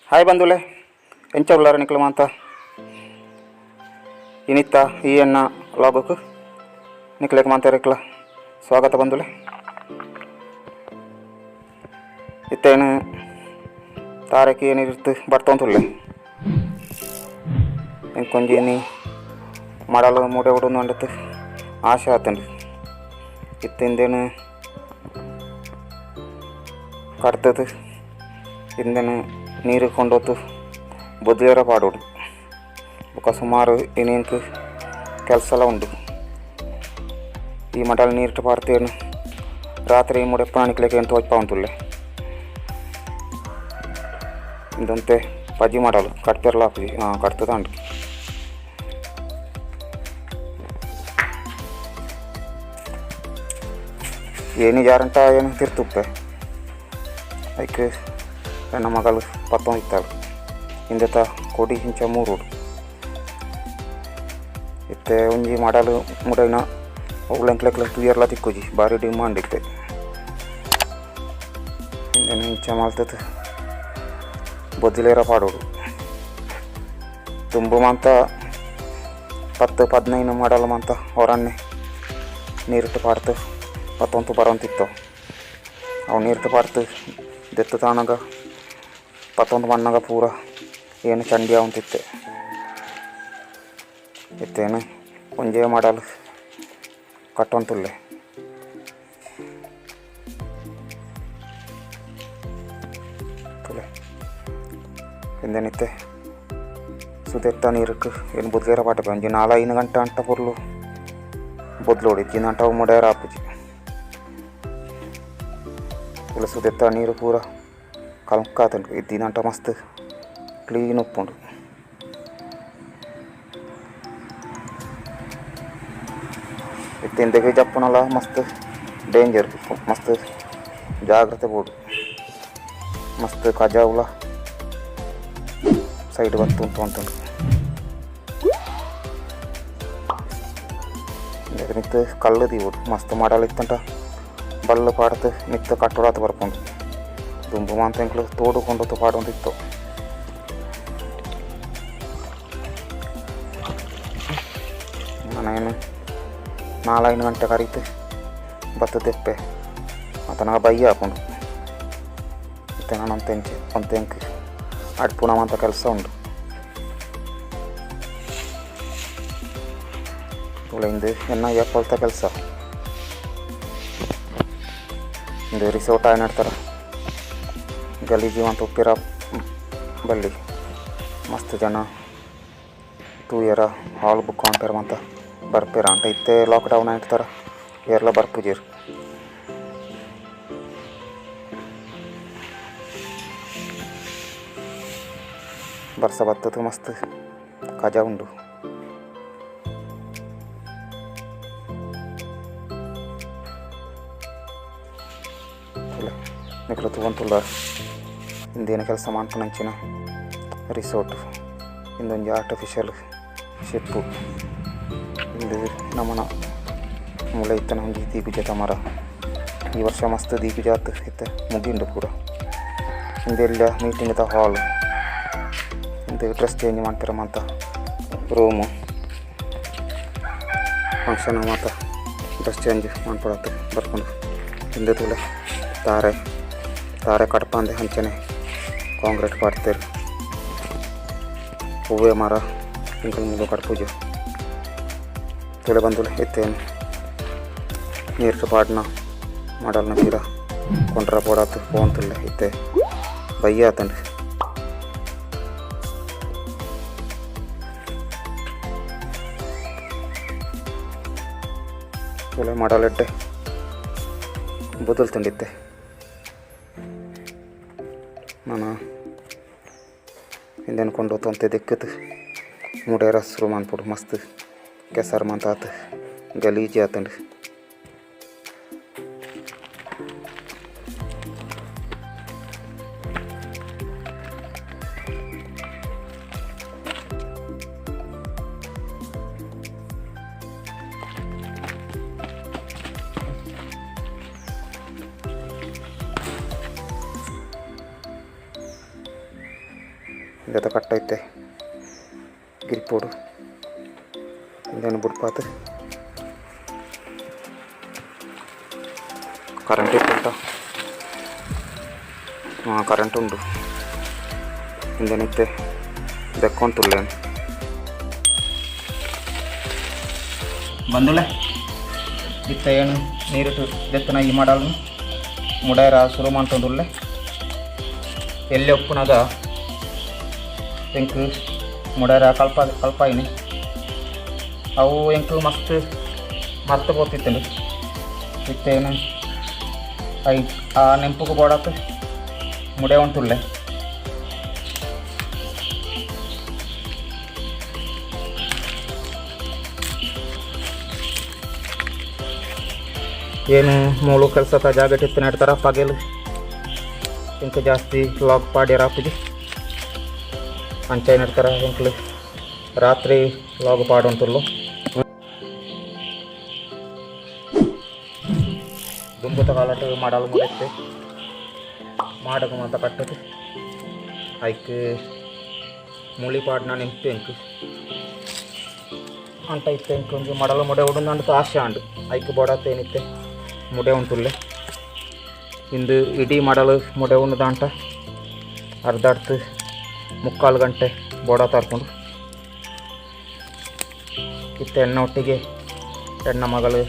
Hi ಬಂಧುಲೆ, ಎಂಚ ಉಲ್ಲಾರ ನಿಕ್ಲು ಮಾತ? ಇನಿತ್ತ ಈ ಎನ್ನ ಲಾಗಕ್ಕೆ ನಿಕ್ಲೆಗ್ ಮಾಂತೆರೆಕ್ಲ ಸ್ವಾಗತ ಬಂಧುಲೆ. ಇತ್ತೇನು ತಾರಕಿ ಏನಿರ್ತು ಬರ್ತೊಂದುಲ್ಲೆ. ಇಂಕೊಂಜಿ ಇನಿ ಮಡಲು ಮೂಡೆ ಉಡೊಂದು ಅಂಡತ್ ಆಶೆ ಆತುಂಡು. ಇತ್ತಿಂದೇನು ಕಡ್ತದು ಇಂದೆನು ನೀರು ಕೊಂಡೋತು ಬೊದ್ಲೇರ ಪಾಡೋಡು. ಬೊಕ ಸುಮಾರು ಇನಿಂಕ್ ಕೆಲಸಲ ಉಂಡು. ಈ ಮಡಲ್ ನೀರು ಪಾಡ್ತೇನು ರಾತ್ರಿ ಮುಡೆಪ್ಪು ನಿಕ್ಲೆಗ್ ಏನು ತೋಜ್ಪಾವೊಂದುಲ್ಲೆ. ಇಂದಂತೆ ಪಜಿ ಮಡಲು ಕಡ್ಪೆರ್ಲ ಆಪುಜಿ ಕಡ್ತದಾಂಡ್. ಏನಿ ಜಾರಂಟ ಏನು ತಿರ್ತುಪ್ಪೆ ಐಕ್ ಎನ್ನ ಮಗಳು ಪತ್ತೊಂದಿತ್ತಾಳು. ಇಂದೆತ ಕೊಡಿ ಇಂಚ ಮೂರುಡು. ಇತ್ತೆ ಒಂಜಿ ಮಡಲು ಮುಡೈನ ಅವುಲು ಎಂಕ್ಲೆಗ್ಲ ತೂಯೆರ್ಲ ತಿಕ್ಕುಜಿ, ಬಾರಿ ಡಿಮಾಂಡ್ ಇತ್ತೆ. ಇಂದೆನ್ ಇಂಚ ಮಲ್ತುದು ಬೊದ್ದಿಲೇರ ಪಾಡೊಡು. ದುಂಬು ಮಾತ 10 15 ಮಡಲು ಮಾತ ಹೊರನ್ನೆ ನೀರುಟ್ ಪಾಡ್ದು ಪತ್ತೊಂತು ಬರೊಂತಿತ್ತು. ಅವು ನೀರ್ಟ್ ಪಾಡ್ದು ದೆತ್ತ್ ತಾನಗ ಪತ್ತೊಂದು ಬನ್ನಗ ಪೂರ ಏನು ಚಂಡಿ ಆವೊಂತಿತ್ತೆ. ಇತ್ತೇನು ಒಂಜೇ ಮಡಲ್ ಕಟ್ಟೊಂತುಲ್ಲೆ. ತೂಲೆ ಇಂದೆನಿತ್ತೆ ಸುದೆತ್ತ ನೀರುಕ್ ಏನು ಬೊದ್ಲೇರ ಪಾಡ್ಪೆ. ಒಂಜಿ 4-5 ಗಂಟೆ ಅಂಟ ಪೊರ್ಲು ಬೊದ್ಲೋಡು, ಇಜ್ಜಿಂಡ ಅವು ಮುಡೆಯರ ಆಪುಜಿ. ತೂಲೆ ಸುದೆತ್ತ ನೀರು ಪೂರ ಕಲ್ಕಾತುಂಡು, ಇತ್ತಿನಂಟ ಮಸ್ತ್ ಕ್ಲೀನ್ ಉಪ್ಪುಂಡು. ಇತ್ತೆ ಇಂದೆಗ್ ಜಪ್ಪುನಲ ಮಸ್ತ್ ಡೇಂಜರ್, ಮಸ್ತ್ ಜಾಗ್ರತೆ ಬೋಡು. ಮಸ್ತ್ ಕಜವುಲ ಸೈಡ್ ಬತ್ತ್ ಉಂತೊಂತುಂಡು. ಇಂದೆಕ್ ಮಿತ್ತ್ ಕಲ್ಲ್ ದೀವೊಡು. ಮಸ್ತ್ ಮಡಲ್ ಇತ್ತಂಟ ಬಲ್ಲ್ ಪಾಡ್ದ್ ಮಿತ್ತ್ ಕಟ್ಟೊಡಾತ್ ಬರ್ಪುಂಡು. ದುಂಬು ಮಾತ ಎಂಕ್ಲು ತೋಡು ಕೊಂಡೊಂದು ಪಾಡೊಂದಿತ್ತೊ. ನನ 4-5 ಗಂಟೆ ಕರೀತ್ ಬತ್ತ್ ದೆಪ್ಪೆ ಆತನಗ ಬಯ್ಯ ಆಪುಂಡು. ಇತ್ತೆ ನನ ಒಂತೆ ಇಂಚೆ ಒಂತೆ ಎಂಕ್ ಅಡ್ಪುನ ಮಾತ ಕೆಲಸ ಉಂಡು. ತೂಲೆ ಇಂದು ಎನ್ನ ಏಪೊಲ್ತ ಕೆಲಸ. ಇಂದು ರಿಸೋರ್ಟ್ ಆಯಿನಡ್ತರ ಗಲೀಜು ಮಾತ ಉಪ್ಪಿರ ಬಲ್ಲಿ. ಮಸ್ತ್ ಜನ ತೂಯೆರ ಹಾಲ್ ಬುಕ್ ಮನ್ಪೆರೆ ಮಾತ ಬರ್ಪೆರ್. ಆಂಡ ಇತ್ತೆ ಲಾಕ್ ಡೌನ್ ಆಯಿಡ್ತಾರ ಏರ್ಲ ಬರ್ಪುಜೆರ್. ಬರ್ಸ ಬತ್ತುದು ಮಸ್ತ್ ಕಜ ಉಂಡು. ತೂಲೆ ನಿಕುಲು ತೂವೊಂದುಲ್ಲರ್ ಇಂದೇನ ಕೆಲಸ ಮನ್ಪುನಂಚಿನ ರಿಸೋರ್ಟ್. ಇಂದೊಂಜಿ ಆರ್ಟಿಫಿಷಿಯಲ್ ಶಿಪ್ಪು. ಇಂದು ನಮನ ಮೂಲ ಇತ್ತಿನ ಒಂಜಿ ದೀಪುಜತ ಮರ. ಈ ವರ್ಷ ಮಸ್ತ್ ದೀಪುಜಾತ್ ಇತ್ತೆ ಮುಗಿಂಡು ಪೂರ. ಇಂದು ಎಲ್ಲ್ಯ ಮೀಟಿಂಗ್ ದ ಹಾಲ್. ಇಂದು ಡ್ರೆಸ್ ಚೇಂಜ್ ಮನ್ಪೆರೆ ಮಾತ ರೂಮು. ಫಂಕ್ಷನ್ ಮಾತ ಡ್ರೆಸ್ ಚೇಂಜ್ ಮನ್ಪೊಡಾತ್ ಬರ್ಪುಂಡು. ಇಂದು ತೂಲೆ ತಾರೆ ತಾರೆ ಕಡಪಾಂದೆ ಅಂಚನೆ ಕಾಂಕ್ರೀಟ್ ಪಾಡ್ದೆರ್. ಒವ್ವೆ ಮರ ಎಂಕುಲು ಮೂಲು ಕಡ್ಪುಜ. ತೂಲೆ ಬಂಧುಲೆ ಇತ್ತೆ ನೀರ್ಡ್ ಪಾಡ್ನ ಮಡಲ್ನ ಪಿರ ಕೊಂಡ್ರ ಪೋಡಾತ್ ಪೋವೊಂದುಲ್ಲೆ. ಇತ್ತೆ ಬಯ್ಯ ಆತುಂಡು. ತೂಲೆ ಮಡಲ್ ಎಡ್ಡೆ ಬದಲ್ತುಂಡು ಇತ್ತೆ. ನನ ಇಂದೆನ್ ಕೊಂಡೋತು ಒಂತೆ ದೆಕ್ಕುದು ಮುಡೇರ ಸುರು ಮನ್ಪೊಡು. ಮಸ್ತ್ ಕೆಸರು ಮಾತ ಆತ್ ಗಲೀಜು ಆತುಂಡು. ಇಂದೆತ ಕಟ್ಟ ಇತ್ತೆ ಗಿರಿಪೋಡು ಇಂದೆನ್ ಬುಡ್ಪಾತ್ ಕರೆಂಟ್ ಇತ್ತುಂಟ ಕರೆಂಟ್ ಉಂಡು ಇಂದೆನ್ ಇತ್ತೆ ದೆಕ್ಕೊಂತುಲ್ಲೆನ್. ಬಂದುಲೆ ಇತ್ತೆ ಏನು ನೀರುಟು ದೆತ್ತನ ಈ ಮಾಡಲ್ನು ಮುಡಾಯರ ಸುರು ಮಂತೊಂದುಲ್ಲೆ. ಎಲ್ಲೆ ಉಪ್ಪುನಗ ಎಂಕ್ ಮುಡಾಯರ ಕಲ್ಪ ಕಲ್ಪಾಯಿನಿ ಅವು ಎಂಕ್ ಮಸ್ತ್ ಮರ್ತ್ ಪೋತಿತ್ತುಂಡು. ಇತ್ತೆ ಏನು I ಆ ನೆಂಪುಗು ಬೋಡಾತ್ ಮುಡೆವೊಂತುಲ್ಲೆ. ಏನು ಮೂಲು ಕೆಲಸದ ಜಾಗಟ್ ಇತ್ತು ನೆಡ್ತಾರ ಪಗೆಲ್ ಎಂಕ್ ಜಾಸ್ತಿ ಲಾಗ್ ಪಾಡ್ಯರ ಆಪುಜಿ. ಅಂಚ ನೆಡ್ತಾರ ಎಂಕ್ಲು ರಾತ್ರಿ ಲಾಗ್ ಪಾಡೊಂತುಲ್ಲು. ದುಂಬುತ ಕಾಲಟ್ ಮಡಲ್ ಮುಡೆತ್ತೆ ಮಾಡಗ ಮಾತ ಕಟ್ಟದು ಐಕ್ ಮುಳಿ ಪಾಡ್ನ ನೆಂಪು ಎಂಕ್. ಅಂಟ ಇತ್ತೆ ಎಂಕ್ ಒಂಜಿ ಮಡಲ ಮುಡೆ ಉಡುಂದಂಡ ಆಶೆ ಆಂಡ್. ಐಕ್ ಬೋಡಾತ್ ಏನಿತ್ತೆ ಮುಡೆ ಉಂಟುಲ್ಲೆ. ಇಂದು ಇಡೀ ಮಡಲು ಮುಡೆ ಉಂಡುದಾಂಟ ಅರ್ಧ ಮುಕ್ಕಾಲು ಗಂಟೆ ಬೋಡ ತರ್ಕೊಂಡು. ಇತ್ತೆ ಎಣ್ಣ ಒಟ್ಟಿಗೆ ಎಣ್ಣ ಮಗಳು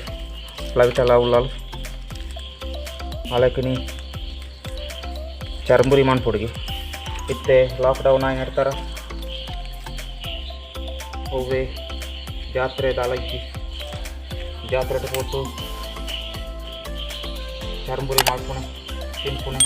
ಪ್ಲವಿಟಲ ಉಳ್ಳಾಲು ಅಲಕಿನಿ ಚರ್ಮುರಿ ಮನ್ಪುಡುಗೆ. ಇತ್ತೆ ಲಾಕ್ಡೌನ್ ಆಗಿ ನಡ್ತಾರ ಒವ್ವೆ ಜಾತ್ರೆ ದಾಲಜ್ಜಿ. ಜಾತ್ರೆ ಪೋತು ಚರ್ಮುರಿ ಮಲ್ಪುಣೆ ತಿನ್ಪುಣೆ.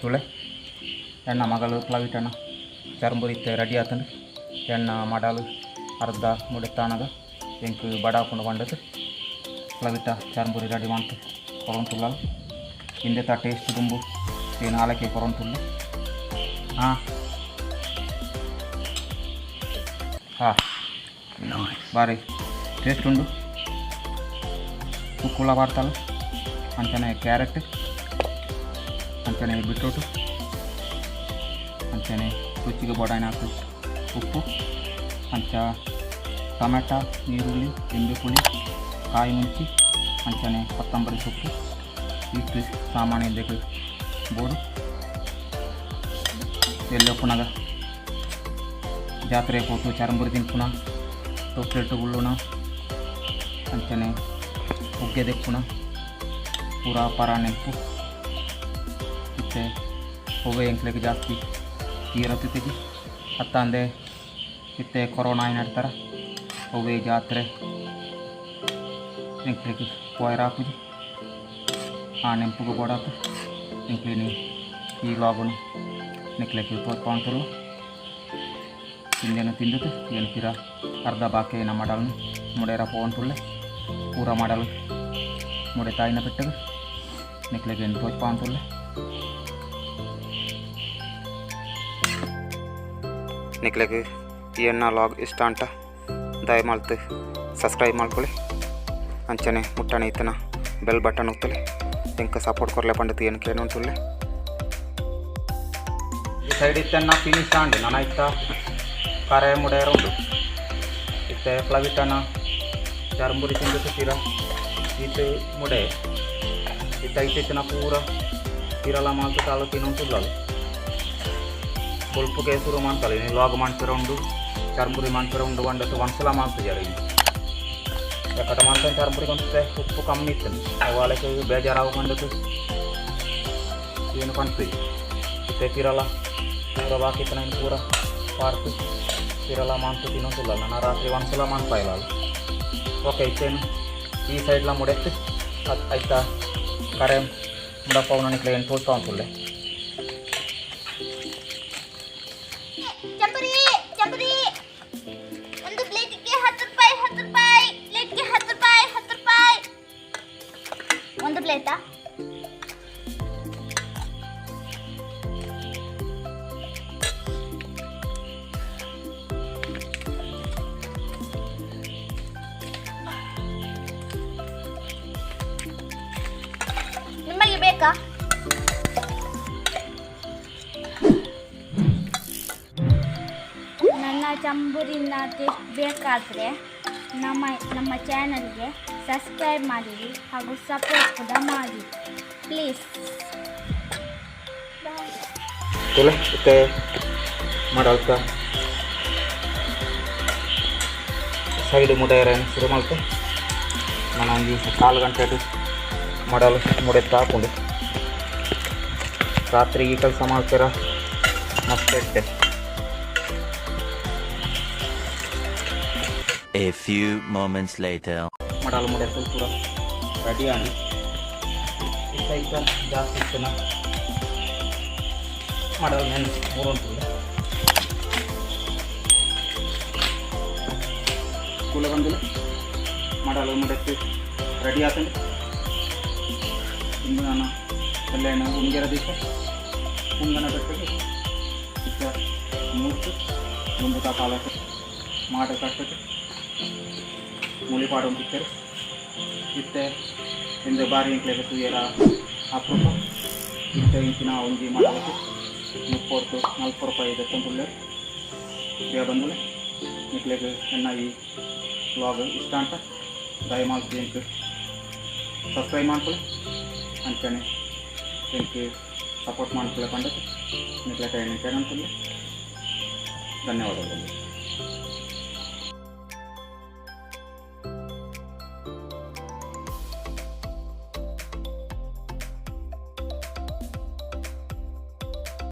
ತುಳೆ ಎಣ್ಣ ಮಗಳು ಪ್ಲವಿಟಣ್ಣ ಚರ್ಂಬುರಿ ಇತ್ತೆ ರೆಡಿ ಆತಂಡು. ಎಣ್ಣ ಮಡಲು ಅರ್ಧ ಮುಡೆತ್ತಾನಗ ಎಂಕ್ ಬಡಾಪುಂಡು ಪಂಡದು ಪ್ಲವಿಟ ಚರ್ಂಬುರಿ ರೆಡಿ ಮಾಡ್ತು ಕೊರೊಂತುಲ್ಲ. ಇಂದೆತ ಟೇಸ್ಟ್ ದುಂಬು ಏನು ಆಲಕ್ಕೆ ಕೊರೊಂತುಲ್ಲ. ಹಾಂ ಹಾಂ ಬಾರಿ ಟೇಸ್ಟ್ ಉಂಡು. ಉಕ್ಕುಳ ಪಾಡ್ತಾಲ, ಅಂಚನೆ ಕ್ಯಾರೆಟ್, ಅಂಚನೆ ಬೀಟ್ರೂಟ್, ಅಂಚನೆ ರುಚಿಗೆ ಬೋಡಾಯಿನಾತ್ ಉಪ್ಪು, ಅಂಚ ಟೊಮೆಟೊ, ಈರುಳ್ಳಿ, ಲಿಂಬೆ ಪುಳಿ, ಕಾಯಿ ಮುಂಚಿ, ಅಂಚನೆ ಕೊತ್ತಂಬರಿ ಸೊಪ್ಪು, ಇಷ್ಟು ಸಾಮಾನು ಇಂದೆಕ್ ಬೋಡು. ಎಲ್ಲೊಪ್ಪುನಗ ಜಾತ್ರೆ ಪೋತು ಚರಂಬುರಿ ತಿನ್ಪುನ, ತೊಪ್ಲೆಟ್ ಉಳ್ಳುನ, ಅಂಚನೆ ಉಗ್ಗೆ ದೆಪ್ಪುನ ಪೂರ ಪರ ನೆಂಪು. ಇತ್ತೆ ಒವ್ವೆ ಎಂಕ್ಲೆಗ್ ಜಾಸ್ತಿ ತೀರತಿತ್ತಿಜಿ. ಅತ್ತಂದೆ ಇತ್ತೆ ಕೊರೋನಾ ಆಯಿನಡ್ತಾರ ಒವ್ವೆ ಜಾತ್ರೆ ಎಂಕ್ಲೆಗ್ ಪೋಯೆರ ಆಪುಜಿ. ಆ ನೆಂಪುಗು ಬೋಡಾತ್ ಎಂಕ್ಲೆನಿ ಈ ಲಾಗುನು ನಿಕ್ಲೆಗ್ ತೋಜ್ಪಾವೊಂದುಲ್ಲ. ಇಂದೆನ್ ತಿಂದುದು ಏನು ಪಿರ ಅರ್ಧ ಬಾಕಿ ಆಯಿನ ಮಡಲ್ನ್ ಮುಡೇರ ಪೋವೊಂದುಲ್ಲೆ. ಪೂರ ಮಡಲ್ ಮುಡೆ ತಾಯಿನ ಪೆಟ್ಟಗ್ ನಿಕ್ಲೆಗ್ ಏನು ತೋಜ್ಪಾವೊಂದುಲ್ಲೆ. ನಿಕ್ಲೆಗ್ ಈ ಎನ್ನ ಲಾಗ್ ಇಷ್ಟ ಅಂಟ ದಯಮಲ್ತ್ ಸಬ್ಸ್ಕ್ರೈಬ್ ಮಲ್ಪೊಲಿ. ಅಂಚನೆ ಮುಟ್ಟನೆ ಇತ್ತನ ಬೆಲ್ ಬಟನ್ ಒತ್ತುಲೆ. ಎಂಕ್ ಸಪೋರ್ಟ್ ಕೊರ್ಲೆ ಪಂಡುದು ಏನು ಕೇನೊಂದುಲ್ಲೆ. ಈ ಸೈಡ್ ಇತ್ತೆನ್ನ ಫಿನಿಶ್ ಆಂಡ್. ನನ ಇತ್ತ ಕರೆ ಮುಡೇರ ಉಂಡು. ಇತ್ತೆ ಪ್ಲವಿಟನ ಚರ್ಂಬುರಿ ತಿಂದುದು ಪಿರ ಈತ್ ಮುಡೆ. ಇತ್ತೆ ಐಟ್ ಇತ್ತಿನ ಪೂರ ಪಿರಲ ಮಾಲ್ತ್ ತಾಲು ತಿನೊಂದುಲ್ಲಲ್. ಬೊಲ್ಪುಗೆ ಸುರು ಮನ್ಪಲೆ. ಇನಿ ಲಾಗ್ ಮನ್ಪೆರ ಉಂಡು, ಚರ್ಂಬುರಿ ಮನ್ಪೆರ ಉಂಡು ಪಂಡತ್ ಒನ್ಸಲ ಮಲ್ತುಜೆರ್ ಇನಿ. ಎಕಟ ಮಲ್ತನ ಚರ್ಂಬುರಿ ಒಂತೆ ಉಪ್ಪು ಕಮ್ಮಿ ಇತ್ತುಂಡು. ಅವು ಅಲೆಕ್ ಬೇಜಾರಾವು ಪಂಡುದು ಏನು ಪನ್ಪುಜಿ. ಇತ್ತೆ ಪಿರಲ ಪೂರ ಬಾಕಿ ಇತ್ತಿನ ಪೂರ ಪಾಡ್ದ್ ಪಿರಲ ಮಾಂತು ತಿನೊಂದುಲ್ಲ. ನನ ರಾತ್ರಿ ಒನ್ಸಲ ಮನ್ಪಾಯಿಲ್ಲ. ಓಕೆ, ಇತ್ತೇನು ಈ ಸೈಡ್ಲ ಮುಡೆತ್ ಐತ ಕರೆ ಮುಡಪಾವುನ ನಿಕ್ಲೆಗ್ ಏನು ತೋಜ್ಪಾವೊಂದುಲ್ಲೆ. ಚಂಬರಿ ಚಂಬರಿ, ಒಂದು ಪ್ಲೇಟಿಗೆ 10 ರೂಪಾಯಿ, 10 ರೂಪಾಯಿ. ಪ್ಲೇಟ್ಗೆ 10 ರೂಪಾಯಿ, 10 ರೂಪಾಯಿ. ಒಂದು ಪ್ಲೇಟಾ? ನಿಮಗೆ ಬೇಕಾ? ನನ್ನ ಚಂಬುರಿನ ಟೇಸ್ಟ್ ಬೇಕಾದರೆ ನಮ್ಮ ನಮ್ಮ ಚಾನಲ್ಗೆ ಸಬ್ಸ್ಕ್ರೈಬ್ ಮಾಡಿರಿ ಹಾಗೂ ಸಪೋರ್ಟ್ ಕೂಡ ಮಾಡಿ ಪ್ಲೀಸ್. ತುಲೆ, ಇತ್ತೆ ಮಡಲ್ತ ಸೈಡ್ ಮುಡೆಯರ ಶುರು ಮಲ್ತೆ. ನಾನು ಒಂಜಿ ಕಾಲು ಗಂಟೆ ಮಡಲ್ ಮುಡೆತ್ತ ಹಾಕೊಂಡು ರಾತ್ರಿ ಈ ಕೆಲಸ ಮಾಡ್ತೀರ ಮಸ್ತ್ ಎಡ್ಡೆ. A few moments later. ಮಡಲ್ ಮುಡೆತ್ತು ಪೂರ ರೆಡಿ ಆಂಡ್. ಇತ್ತ ಇತ್ತ ಜಾಸ್ತಿ ಇತ್ತನ ಮಡಲ್ ನೆನ್ ಮೂರೊಂತುಲ್ಲ. ಕೂಲ ಬಂದಿಲ್ಲ. ಮಡಲ್ ಮುಡೆತ್ತು ರೆಡಿ ಆತಂಡು. ಇಂದು ನಾನು ಎಲ್ಲೇನು ಉಂಗೆರ ದೀಪ ಉಂಗನ ಬೆಟ್ಟಗೆ ಇತ್ತ ನೂರ್ತು ದುಂಬುತ ಕಾಲಕ್ಕೆ ಮಾಡ ಕಟ್ಟಕ್ಕೆ ಮುಳಿ ಪಾಡೊಂದಿತ್ತೆರ್. ಇತ್ತೆ ಇಂದು ಬಾರಿ ಎಂಕ್ಲೆಗ್ ತೂಯೆರ ಅಪರೂಪ. ಇತ್ತೆ ಇಂಚಿನ ಒಂಜಿ ಮಡಲಕ್ಕೆ 30 40 ರೂಪಾಯಿ ದೆತ್ತೊಂದುಲ್ಲೆರ್. ಬೇಗ ಬಂದುಲೆ. ನಿಕ್ಲೆಗ್ ಎನ್ನ ಈ ವ್ಲಾಗ್ ಇಷ್ಟ ಅಂಟ ದಯಮಾಲ್ತ್ ಎಂಕ್ ಸಬ್ಸ್ಕ್ರೈಬ್ ಮನ್ಪುಲೆ. ಅಂಚನೆ ಎಂಕ್ ಸಪೋರ್ಟ್ ಮನ್ಪುಲೆ ಪಂಡುದು ನಿಕ್ಲೆಗ್ ಕೇನೊಂದುಲ್ಲೆ. ಧನ್ಯವಾದಗಳು.